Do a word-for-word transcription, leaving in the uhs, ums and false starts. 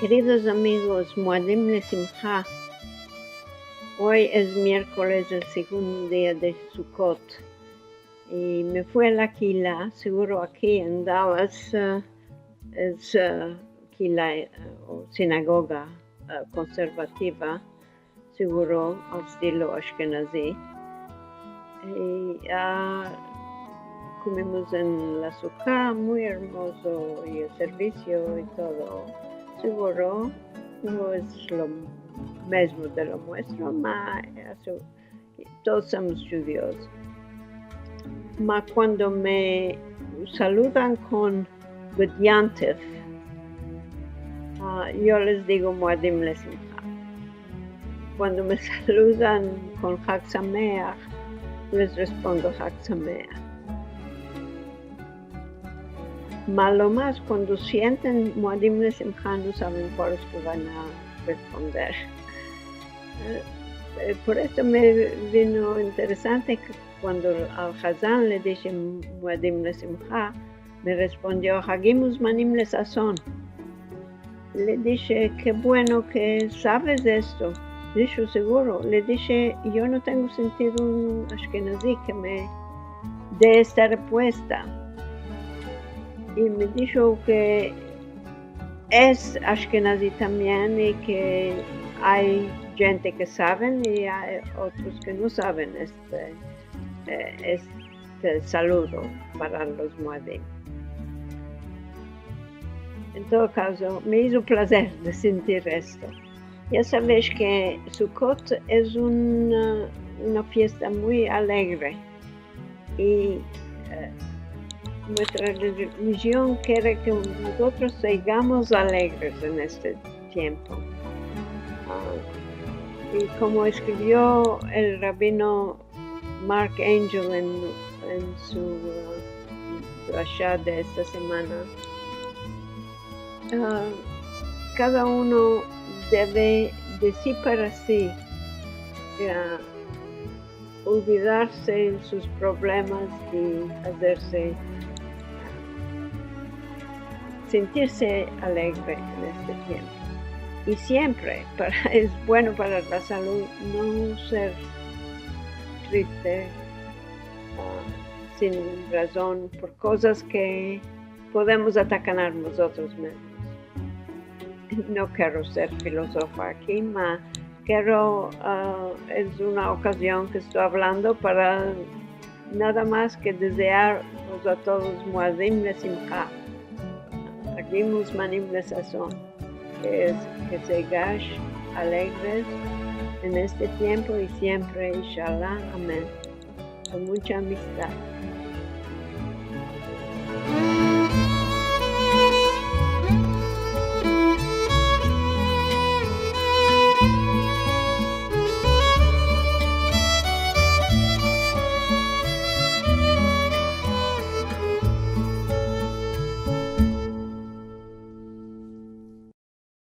Keridos amigos, Muadim Lesimha. Oy es mierkoles, el segundo dia de Sukot. I me fui a la kila, seguro aki en Dallas, eh, es, eh, kila, eh, o sinagoga, eh, konservativa, seguro al estilo ashkenazi. I, ah, komimos en la suka, muy ermozo, i el servisio i todo. Seguro no es lo mezmo de lo muestro, ma, eh, su-, todos somos djudios. Ma kuando me saludan kon Good Yom Tov, ah, yo les digo Muadim Lesimha. Kuando me saludan kon Hag Sameach, les respondo Hag Sameach. Ma lo mas, kuando sienten Muadim Lesimha, no saven kualos ke van a responder. Eh, eh, por esto me vino interesante ke kuando al hazan le dishe Muadim Lesimha, me respondio, Hagim Muzmanim Lesazon. Le dishe, ke bueno ke saves esto. Disho, seguro. Le dishe, yo no tengo sentido un ashkenazi ke me de esta repuesta. I me disho ke es ashkenazi tambien i ke ay djente ke saven i ay otros ke no saven este, eh, este saludo para los Muadim. En todo kazo, me izo plazer de sentir esto. Ya saves ke Sukot es una, una fiesta muy alegre. I, eh, muestra relijion kere ke mozotros sigamos alegres en este tiempo. Ah, i komo eskrivio el rabino Mark Angel en, en su, eh, drasha de esta semana, ah, kada uno deve de si para si, ah, olvidarse sus problemas i azerse, sentirse alegre en este tiempo. I siempre para, es bueno para la salud no ser triste, ah, sin razon, por kozas ke podemos atakanar mozotros mizmos. No kero ser filozofa aki, ma kero, ah, es una okazion ke esto avlando para nada mas ke dezearmos a todos Muadim Lesimha, Hagim Muzmanim Lesazon, ke es, ke sigash alegres en este tiempo i siempre, inshallah, amen. Kon muncha amistad.